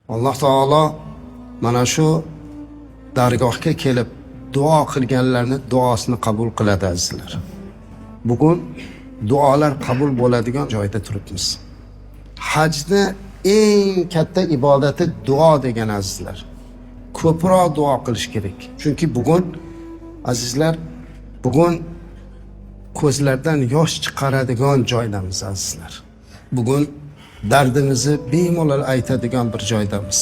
Alloh taolo mana shu dargohga kelib duo qilganlarni duosini qabul qiladi, azizlar. Bugun duolar qabul bo'ladigan joyda turibmiz. Hajni eng katta ibodati duo degan, azizlar. Ko'proq duo qilish kerak. Chunki bugun, azizlar, bugun ko'zlardan yosh chiqaradigan joydamiz, azizlar. Bugun dardimizni bemalol aytadigan bir joydamiz.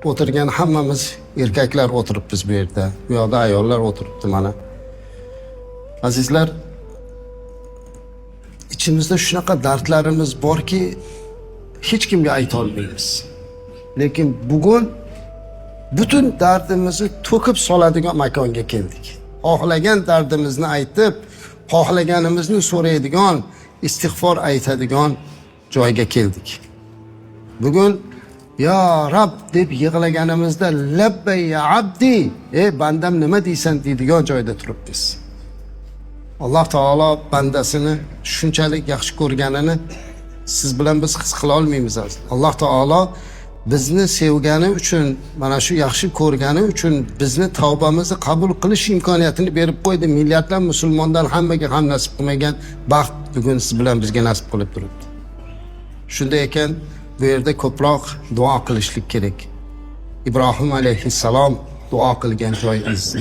O'tirgan hammamiz erkaklar o'tiribmiz bu yerda. Bu yoqda ayollar o'tiribdi mana. Azizlar, ichimizda shunaqa dardlarimiz borki, hech kimga ayta olmaymiz. Lekin bugun butun dardimizni to'kib soladigan makonga keldik. Xohlagan dardimizni aytib, xohlaganimizni so'raydigan, istig'for aytadigan joyga keldik. Bugun "Ya Rab" deb yig'laganimizda "Labbay ya abdi", "Ey bandam, nima deysan?" deydigan joyda turibmiz. Alloh taolo bandasini shunchalik yaxshi ko'rganini siz bilan biz his qila olmaymiz aziz. Alloh taolo bizni sevgani uchun, mana shu yaxshi ko'rgani uchun bizni tavbamizni qabul qilish imkoniyatini berib qo'ydi. Milliardlab musulmondan hammaga ham nasib qilmagan baxt bugun siz bilan bizga nasib qilib turibdi. Shunday ekan, bu yerda ko'proq duo qilishlik kerak. Ibrohim alayhissalom duo qilgan joy, aziz.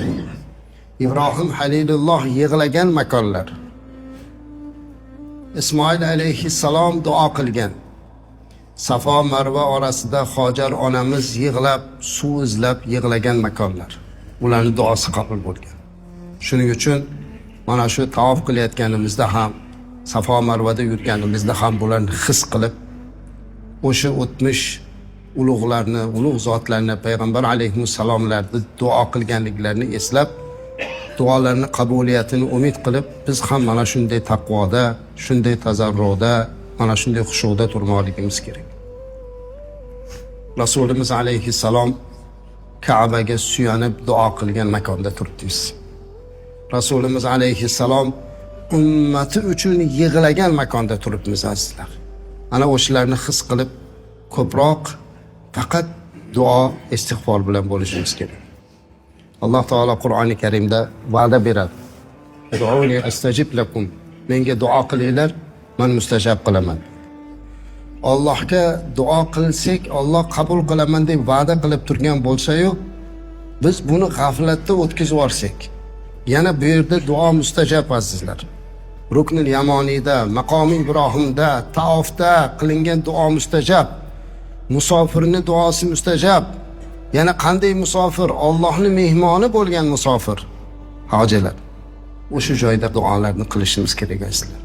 Ibrohim Halilulloh yig'lagan makonlar. Ismoil alayhissalom duo qilgan. Safo Marva orasida Hojar onamiz yig'lab, suv izlab yig'lagan makonlar. Ularning duosi qabul bo'lgan. Shuning uchun mana shu tavof qilayotganimizda ham, Safo Marvada yurganimizda ham bularni his qilib, o'sha o'tmish ulug'larni, ulug' zotlarni, payg'ambar alayhissalomlarni duo qilganliklarini eslab, duolarni qabuliyatini umid qilib, biz ham mana shunday taqvoda, shunday tazarruda, mana shunday xushuda turmoqligimiz kerak. Rasulimiz alayhissalom Ka'baga suyanib duo qilgan makonda turibmiz. Rasulimiz alayhissalom ummati uchun yig'lagan makonda turibmiz, azizlar. Ana o'shalarni his qilib, ko'proq faqat duo, istig'for bilan bo'lishimiz kerak. Alloh taolo Qur'oni Karimda va'da beradi. "Ud'uni astajib lakum." Menga duo qilinglar, men mustajab qilaman. Allohga duo qilsak, Alloh qabul qilaman deb va'da qilib turgan bo'lsa-yu, biz buni g'aflatda o'tkazib yuborsak, yana bu yerda duo mustajab, azizlar. Ruknul Yamoniyda, maqomi Ibrohimda, taofda qilingan duo mustajab. Musofirni duosi mustajab. Yana qanday musofir? Allohning mehmoni bo'lgan musofir. Hojilar. O'sha joyda duolarni qilishimiz kerak, azizlar.